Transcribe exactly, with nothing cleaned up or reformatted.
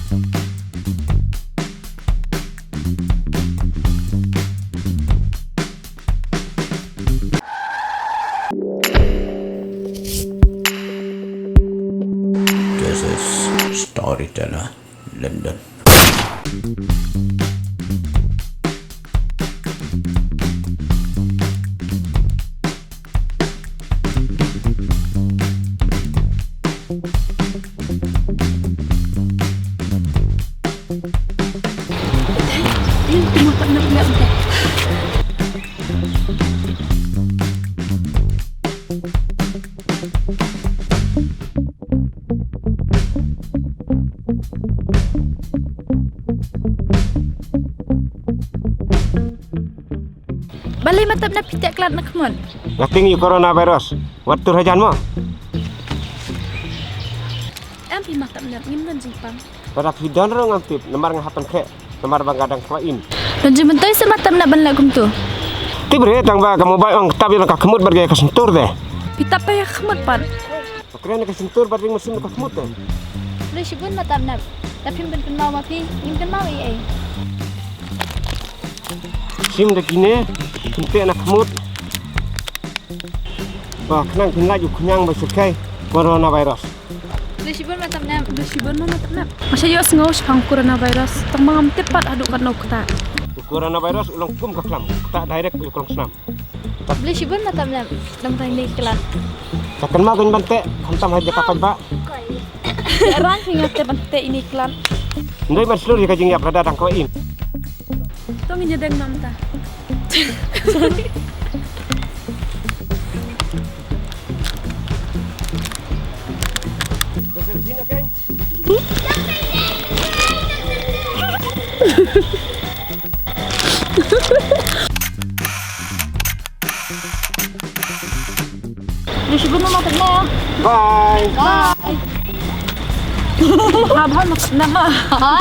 This is Storyteller London. Balei ma Tapnap phi teh khlad na khmut? Nga tieng ïa u coronavirus. Wat tur hajan mo. Em phi ma Tapnap, ngim don jingpang. Lada phi don ruh ngam tip, namar nga hap ban khreh, namar ba nga dang kwah im. Don jingmyntoi sa ma Tapnap ban leh kumto. Tip re, tang ba ka mobile ong tap ïa la ka khmut bad ka ïa ka shyntur de. Phi tap ïa ka khmut pat. Ka kren na ka shyntur bad ring mynsiem na ka khmut de. Khublei shibun ma Tapnap. Lada phim pynkynmaw ma phi, ngim kynmaw ei ei. Shim da kine, phin teh na khmut. Ba khnang phin lait u khñiang ba shyrkhei coronavirus. Khublei shibun ma Tapnap. Khublei shibun ma Tapnap. Nga shu ïohsngew shaphang coronavirus, tang ba ngam tip pat haduh katno u ktah. U coronavirus u long kum ka khlam, u ktah direct ïa ka longsnam. Khublei shibun ma Tapnap. Dang tang ine i khlad. Ka kynmaw kein ban teh, khamtam ha jaka paidbah. Ïa rang phi nga teh ban teh ine i khlad. Ndei ban shlur ïa ka jingïap lada dang kwah im. To ngin ïa deng namta. Khublei shibun ma Tapnap. Bye. Bye. Bye.